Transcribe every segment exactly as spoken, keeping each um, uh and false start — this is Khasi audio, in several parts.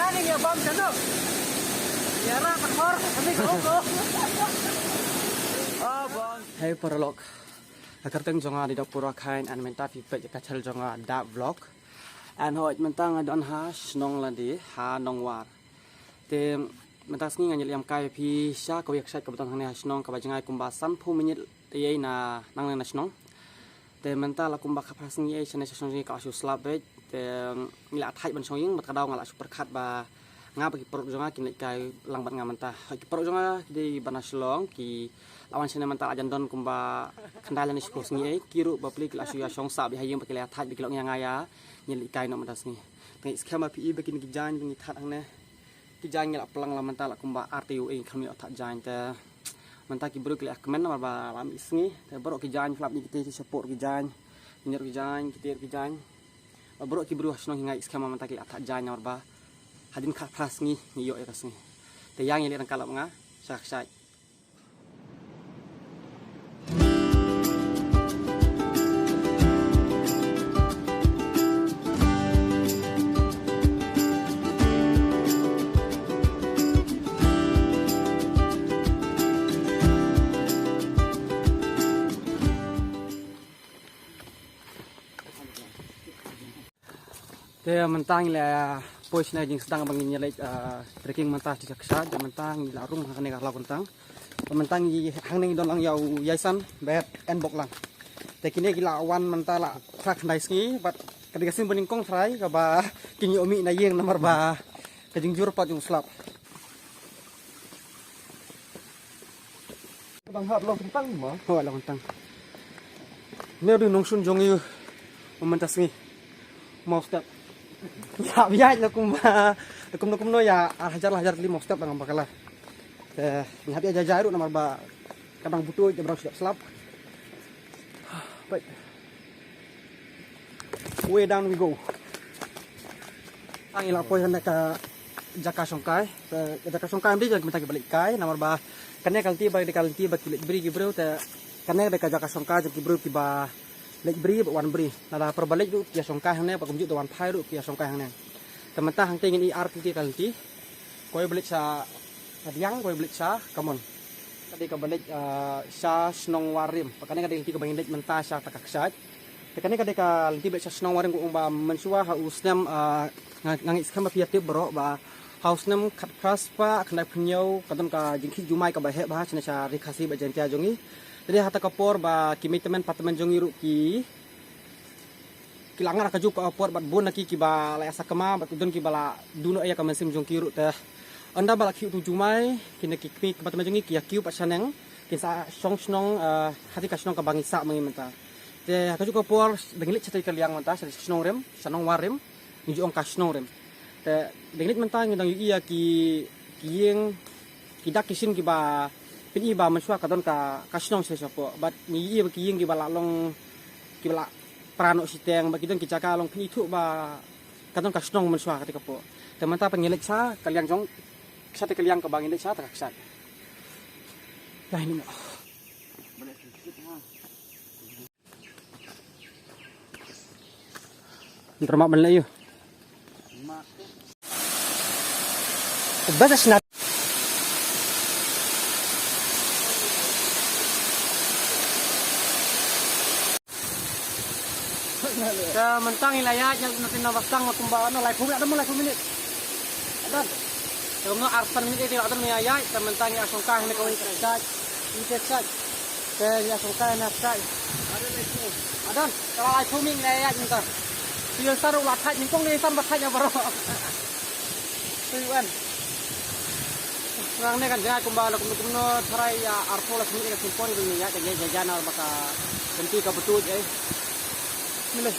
Ani ya bam chano. Ya ra ta khor, kami ko ko. Ah, bam. Hey, paralok. Ka kyrteng jong nga dei Dokpura Khain, and mynta phi peit ka channel jong nga, Da Vlog. And hooid, mynta nga don ha shnong lade, ha Nongwar. Te mynta sngi ngan ïaleh kai phi sha kawei ka kshaid kaba don hangne ha shnong, kaba jngai kumba sanphew minit ïa na nangne na shnong. Te mynta la kumba khatphra sngi ïa shane sha shnong jong ngi ka la shu slap beit. Te ngi la thait ban shong ïing, bad ka daw nga la shu pyrkhat ba nga bad ki paralok jong nga kin leit kai lang bad nga mynta. Ki paralok jong nga ki dei ban na Shillong, ki la wan shane mynta la jan don kumba khyndai lane shiphew sngi ei, ki ruh bapli ki la shu ïa shong sah beit ha ïing, ba ki la thait ba ki la ong ïa nga ïa ngin leit kai noh mynta sngi. Te ngi skhem ba phi i ba kine ki jaiñ ba ngi thait hangne. Ki jaiñ ngi la plang la mynta la kumba ar taïew ei, ngi khlem ïoh thait jaiñ. Te mynta ki briew ki la kmen namar ba la mih sngi. Te baroh ki jaiñ, flap ni ki te shapoh ki jaiñ, ngi ruh ki jaiñ, ki te ruh ki jaiñ. Ba baroh ki briew ha shnong hi nga i skhem ba mynta ki la thait jaiñ namar ba hadien khatphra sngi ngi ïoh ïa ka sngi. Te ïa ngi leit ryngkat lem bad nga sha ka kshaid. Te mynta ngi la poi shane jingsdang ba ngin ïa leit, ah, trekking mynta sha ka kshaid, te mynta ngi la rung ha kane ka law kyntang. Te mynta ngi hangne ngi don lang ïa u Yaisan bad Enbok lang. Te kine ki la wan mynta la phra khyndai sngi, bad ka dei ka sien ba nyngkong trai kaba kin ïoh mih na ïing namar ba ka jingjur pat jong u slap. Bang hap long kentang ma. Ho long kentang. Ne dei nongshun jong ngi u mynta sngi. Mawstep. Ïa biai la kumba. Kum no kum no ïa ar hajar la hajar kali mawstep la ngam bakala. Te ngi hap ïa jai jai ruh namar ba ka dang butuh ïa barang slap slap. Bye. Way down we go. Ngi la poi ha ka jaka shongkai. Ka jaka shongkai mynta jaka ba leit kai namar ba kane ka lynti ba dei ka lynti ba ki leit bri ki briew, te kane dei ka jaka shongkai jong ki briew kiba leit bri ba wan bri. Lada por ba leit ruh ki ïa shongkai hangne, ba kumjuh da wan phai ruh ki ïa shongkai hangne. Te mynta hangtei ngin i ar tylli ka lynti. Kawei ba leit sha Radiang, kawei ba leit sha Kamon. Ka dei kaba leit, ah, sha shnong Warim. Bad kane ka dei ka lynti kaba ngin leit mynta sha ta ka kshaid. Te kane ka dei ka lynti ba leit sha shnong Warim, kumba mynshuwa ha u snem, ah, nga, nga ngeit skhem ba phi ïa tip baroh ba ha u snem khatphra spah khyndai phew hynñiew ka don ka jingkhih jumai kaba heh bha shane sha Ri Khasi bad Jaiñtia jong ngi. Te dei ha ta ka por ba ki mei tymmen pa tymmen jong ngi ruh ki ki la ngat ha kajuh ka por bad bun na ki kiba la ïa sakma bad ki don kiba la duh noh ïa ka mynsiem jong ki ruh, te ynda ba la khih utu u jumai kine ki kmie kiba tymmen jong ngi ki ïa kiew pat shaneng, kin sa shong shnong, eh, ha kati ka shnong kaba ngi sah ma ngi mynta. Te ha kajuh ka por da ngi leit shatei ka liang mynta sha shnong Rim, sha nong Warim, ngi ju ong ka shnong Rim. Te da ngi leit mynta ngi dang ïohi ïa ki, ki ïing, ki dak ki shin kiba pyni ba mynshuwa ka don ka, ka shnong sha shapoh. Bad ngi ïohi ba ki ïing kiba la long, kiba la pra noh shiteng, bad ki don ki jaka long pyni thuh ba ka don ka shnong mynshuwa kati ka por. Te mynta pat ngi leit sha ka liang jong, shatei ka liang kaba ngi leit sha ta ka kshaid. Ïa, ini mo. Ntar mak ban leh ïa u. Bas asnat. Te mynta ngi la ïaid na, na, na bastang la kumba na laiphew minit, ada mo laiphew minit. Adan. Te kumno arphew minit ïa, adan ngi ïaid, te mynta ngi ïa shongkai hangne kawei ka kshaid. Ïa ka kshaid. Te ïa shongkai na kshaid. Adan, ka la laiphew minit ngi la ïaid mynta. Te ïa san ruh la thait, nyngkong dei san ba thait ïa baroh. Te ïa un. Nang ne kan jngai kumba la kumno kumno tharai ïa arphew la minit ka sngewpon ngi ïaid ka ïaid ïaid na ba ka lynti ka btuj ei. Ni le.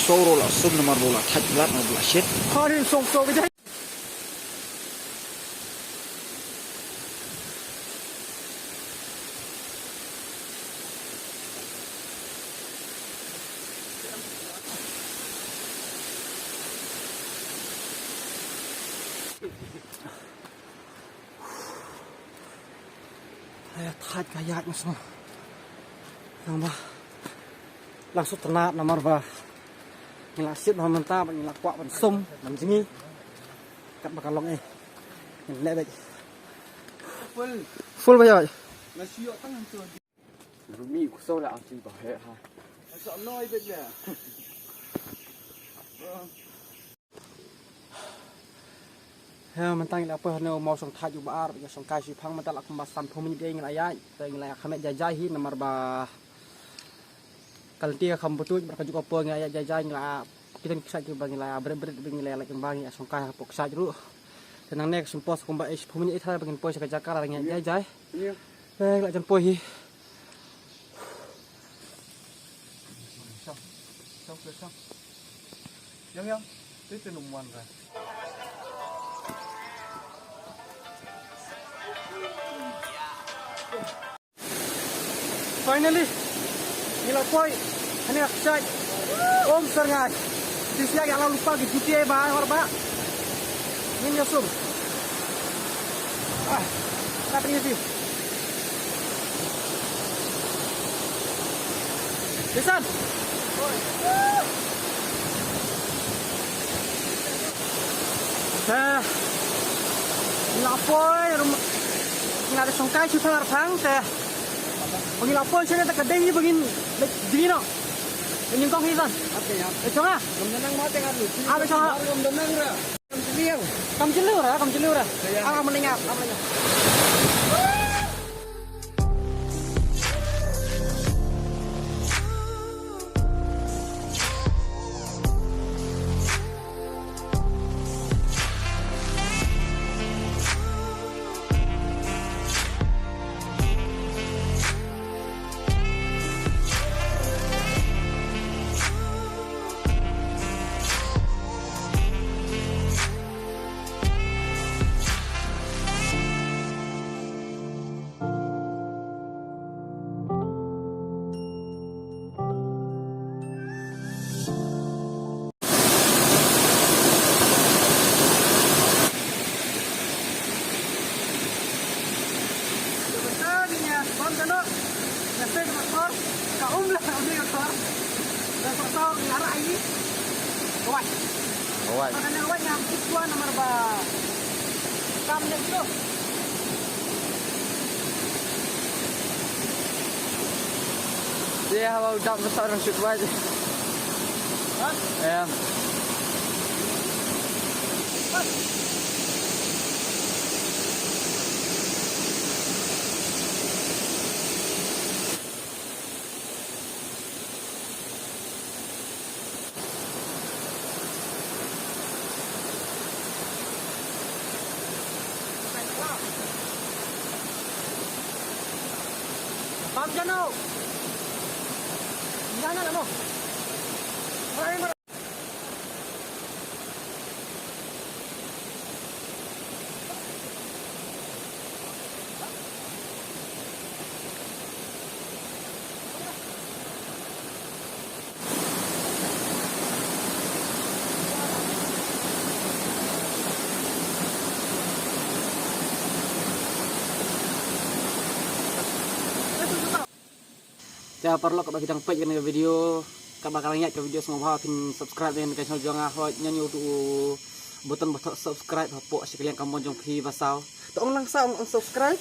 Soro la sum namar ba la thait blat namar ba la shit. Khani song song ka jai. Ai, thait ka ïaid ma sngewbha. Nang ba. Lang sut tnat namar ba. Ngi la shit ba mynta ba ngi la kwah ban sum ban jngi. Kat ba ka long eh. Ngi leh beit. Full. Full ba ïoh. Rumi ku so la ang chin ba he ha. Sa noi beit le. He, mynta ngi la poi hano mo song thaj u ba ar, ba song kai shi phang mynta la kumba san phew minit ngi la ïaid, te ngi la ïa kham ïaid jai jai hi namar ba ka lynti ka kham btuj, namar ka juk ka poi ngi la ïaid jai jai, ngi la kita ngi kshaid ba ngi la bret bret ba ngi la ïa lait ba ngi ïa song kai ha pok kshaid ruh. Te nangne ka sum pos kumba ish phew minit ithar ba ngin poi sha ka jaka la ngi ïaid jai jai. Te ngi la jan poi hi. Yang, yang, itu numwan ra. Finally, ngi la poi. Hani ka kshaid. Om serngai. Ti siak ïa la lupa ki juti ai ba hor ba. Ngin ïa sum. Ah, tak ni si. Bisan. Eh, la poi rum. Ngi la da song kai shu thang arphang te. Ba ngi la poi shane te ka dei ba ngin leit jngi noh. Ngin kong hi san. Leit shong ah. Ngam da nang ma te ngar lu. Ah, leit shong ah. Ngam da nang ra. Kam jylliew ra, kam jylliew ra. Ah, ah, mending ah, ah, mending ah. Alright. Dia haba u dap besar nang shoot wide. Hah? Ya. Bam jano. Ina na mo. Te paralok, katba phi dang peit ïa kane ka video, katba ka la ïaid ka video, sngewbha phin subscribe ïa kane ka channel jong nga, hooid, ñion ïa uto u button ba thoh subscribe hapoh shi ka liang kamon jong phi ba saw. To ong lang saw, ong subscribe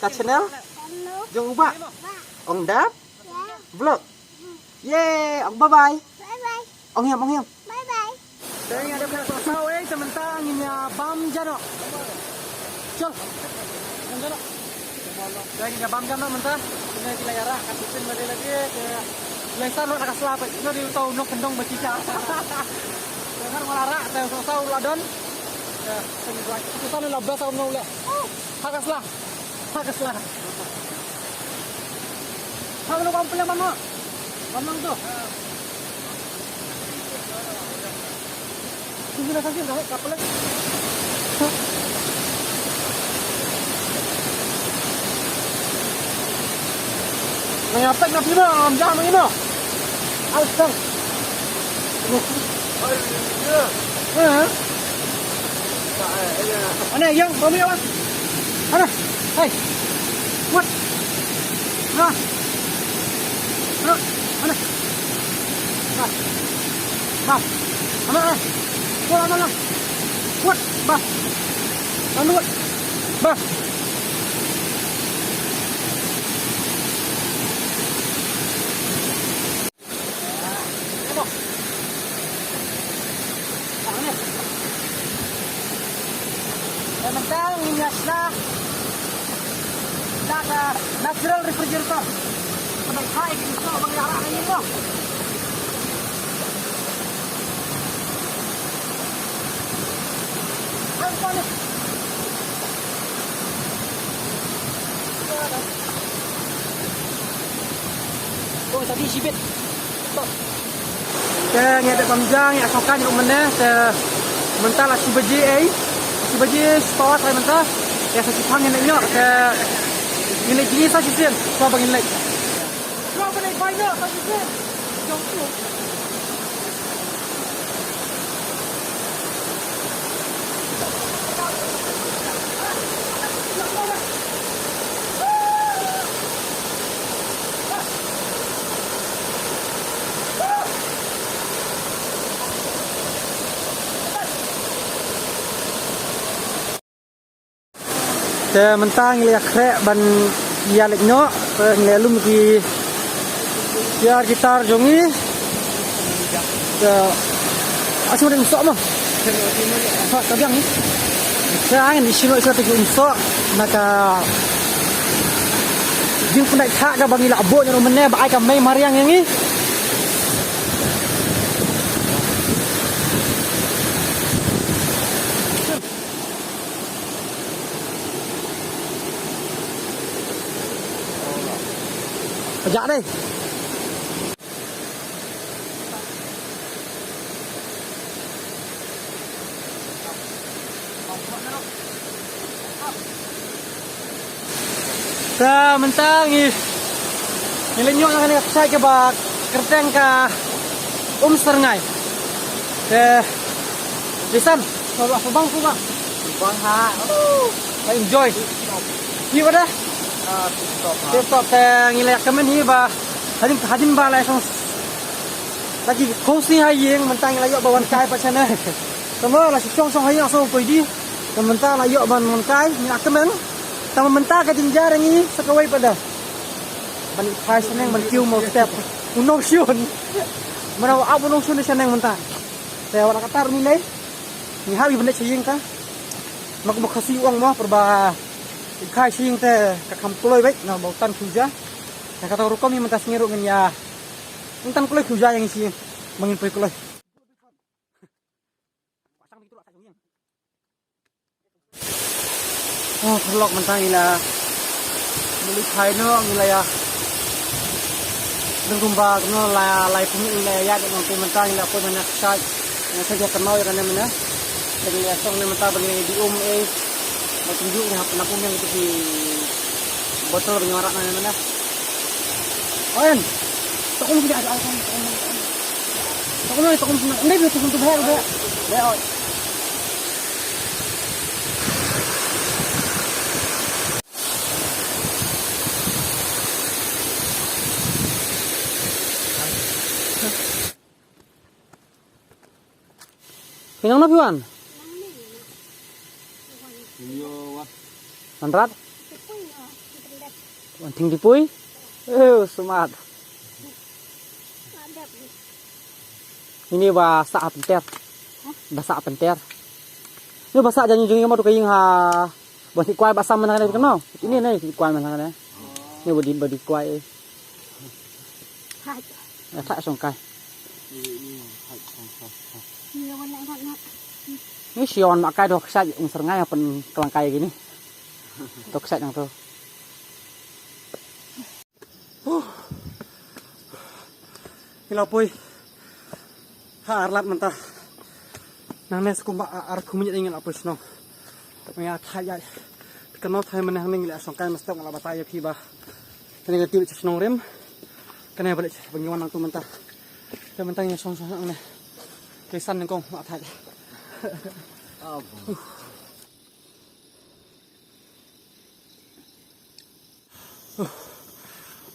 ka channel jong u Bah Ong Dap Vlog. Ye, ong bye bye. Ong hiam, ong hiam. Bye bye. Te ngi ïa dep ïa sohsaw ei, te mynta ngin ïa bam jano. Chal. Bam jano. Te ngin ïa bam jano mynta. Te ngi ïa rah ka titin lagi lagi. Te lei sar noh na ka sla peit. Noh dei uto u nongkyndong ba shisha. Te ngan wan rah te sohsaw la don. Te sohsaw la best, ong noh leh. Ha ka sla. Ha ka sla. Ha ka sla. Bam lang tu. Nga ïa peit na phi ba ngam jah ma ino. Al sang. Ha. Ane yang kami apa? Ane. Hai. What? Ha. Ha. Ane. Ha. Bas. Ano, eh? Kuat, ano, ano? Kuat, bas. Ano, kuat? Bas. Mentang ngin ïa sla da ka natural refrigerator. Ka ban thait ïa ki soh ba ngi la rah ha ïing mo. Oh, tadi sibit. Stop. Te ngi dep pynjah ïa ka kan ïa u mynne te mynta la shi baje ei. Shi baje shi pawa trai mynta. Ïa sa shi phang ngin leit ñiuh te ngin leit jingïaseng sa shisien. Sa ba ngin leit. Sa ba ngin leit bai ñiuh sa shisien. Jong tu. Te mynta ngi la ïa khreh ban ïa leit noh, te ngi la lum ki tiar ki tar jong ngi. Te, ah, shu dei um soh mo. Soh ka biang ni. Te ai ngi shu noh shu te um soh na ka jingpyndonkam thah kaba ngi la buh ïa u mynne ba ai ka mei mariang ïa ngi. Pajak dei. Te mynta ngi, ngi la ñiuh na kane ka kshaid kaba kyrteng ka Umsyrngai. Te, Jason, ba, ba, ba, ba, ba. Bang ha. Ba enjoy. Hi ba da? Ah, tip top ha. Tip top, te ngi la ïa kmen hi ba. Hadien, hadien ba la shong. Lagi kongsi ha ïing, mynta ngi la ïoh ba wan kai pat shane. Tama la shong shong ha ïing shong koi di. Te mynta la ïoh ban wan kai, ngi la kmen. Tama mynta ka jingjia ngi sa kawei pat da. Ban phai shaneng ban kiew mo step. U nongshun. Mana wa ap u nongshun shaneng mynta. Te wat la katta ruh ngi leit. Ngi hap ban leit sha ïing ka. Ma kumba Khasi u ong mo, pyrba i khai sha ïing te ka kham kloi beit, na ba u tan khuja. Te kata rukom hi mynta sngi ruh ngin ïa. Ngin tan kloi khuja ïa ngi sha ïing. Ba ngin poi kloi. Oh, paralok, mynta ngi la muli phai noh, ngi la ïa dang kumba kumno la lai pum ngi la ïa ïa nongte, mynta ngi la poi mynne kshaid. Ngi sa ïa kynmaw ïa kane mynne. Ngi la ïa song ne mynta ba ngi la ïa dih um ei. Ba kumjuh ngi hap nang um ïa ngi ki botol ba ngi wanrah na mynne. Oyen. Tokum ki ai ai tokum. Tokum tokum tokum. Ndai tokum tu bhai bhai. Bhai oi. Phi nang na phi wan? Wan rat? Wan thing tipui? Eh, smat. Ini ba sah pynter. Ba sah pynter. Ini ba sah janji jong ngi ma tu ka ïing ha. Ba ti kwai ba sam na ne kano. Ini ne ti kwai man ne. Ini ba di ba di kwai. Hai. Ya tak song kai. Ini hai song kai. Ini wan nak nak. Ni si wan mak kai doh kshaid Umsyrngai pynkylla kai kine. Doh kshaid nangto. Huh. Ngi la poi. Ha, ar lad mynta. Nangne sa kumba ar, ar khum ngi la poi shnong. Ngi la thait ïa. Kano thait mynne hangne ngi la shong kai, mynstep nga la batai ïa phi ba. Kane ka tip shnong rim. Kane ba leh ba ngi wan nangtu mynta. Te mynta ngi shong shong hangne. Te san nyngkong la thait.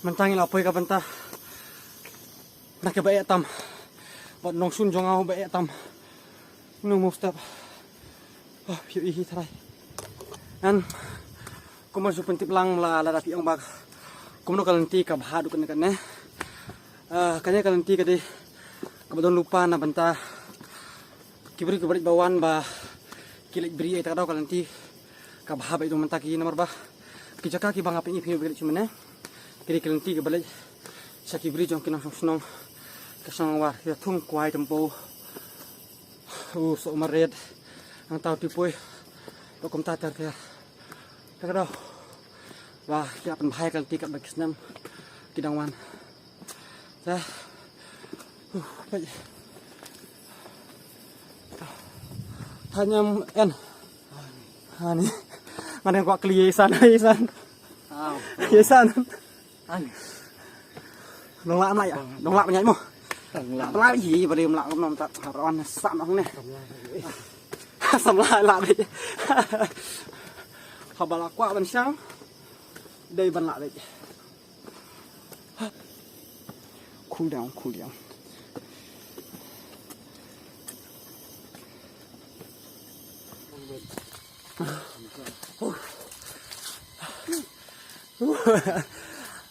Mynta ngi la poi ka bynta na kaba eh tam. Bad nongshun jong nga ba eh tam. Nong move step. Oh, phi ïohi tharai. And kumba shu pyntip lang la lada phi ong ba kumno ka lynti ka bha haduh kane kane. Ah, kane ka lynti ka dei kaba don lypa na bynta ki briew kiba leit ba wan ba ki leit bri ïa kata ka daw. Ka lynti ka bha ba ïa dong mynta ki namar ba ki jaka kiba nga pyni phi ba ki leit sha mynne ki dei ki lynti kiba leit sha ki briew jong ki nongshong shnong, ka shnong Nongwar, Ïathung, Kwai, Tympew, u Sohmaret, Angtau, Tipui, bad kumta ter ter. Ka daw ba ki la pynbha ïa ka lynti katba ki snem ki dang wan. Te uh, peit. Tha ñiam en. Ani. Nga dang kwah kylli ïa i San, ïa i San. Ïa i San. Nong lah, nong lah, nong lah ban ïaid mo. Nong lah. Nong lah hi, ba dei nong lah, nong tak, hap wan sam nong ne. Sam lah, lah dei. Haba la kwah ban shang, dei ban lah dei. Cool down, cool down.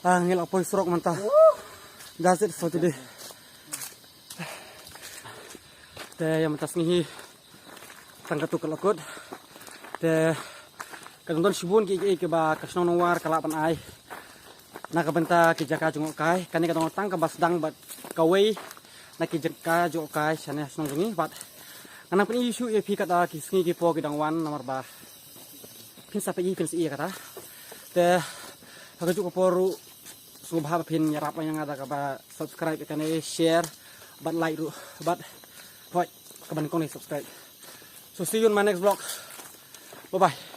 Ah, ngi la poi surok mynta. That's it for today. Te ïa mynta sngi hi tang katto ka la kut. Te ka don shibun ki, ki, kiba ka shnong Nongwar ka lah ban ai na ka bynta ki jaka jngohkai. Kane ka don tang kaba sdang bad kawei na ki jaka jngohkai shane shnong jong ngi bad nga nang pyni shuh ïa phi kata ki sngi ki por ki dang wan namar ba phin sa peit, phin sa ïohi ïa kata. Te ha kajuh ka por ruh sngewbha ba phin ïarap ïa nga da kaba subscribe ïa kane, share bad like ruh bad hoi kaba nyngkong ne subscribe. So see you in my next vlog. Bye bye.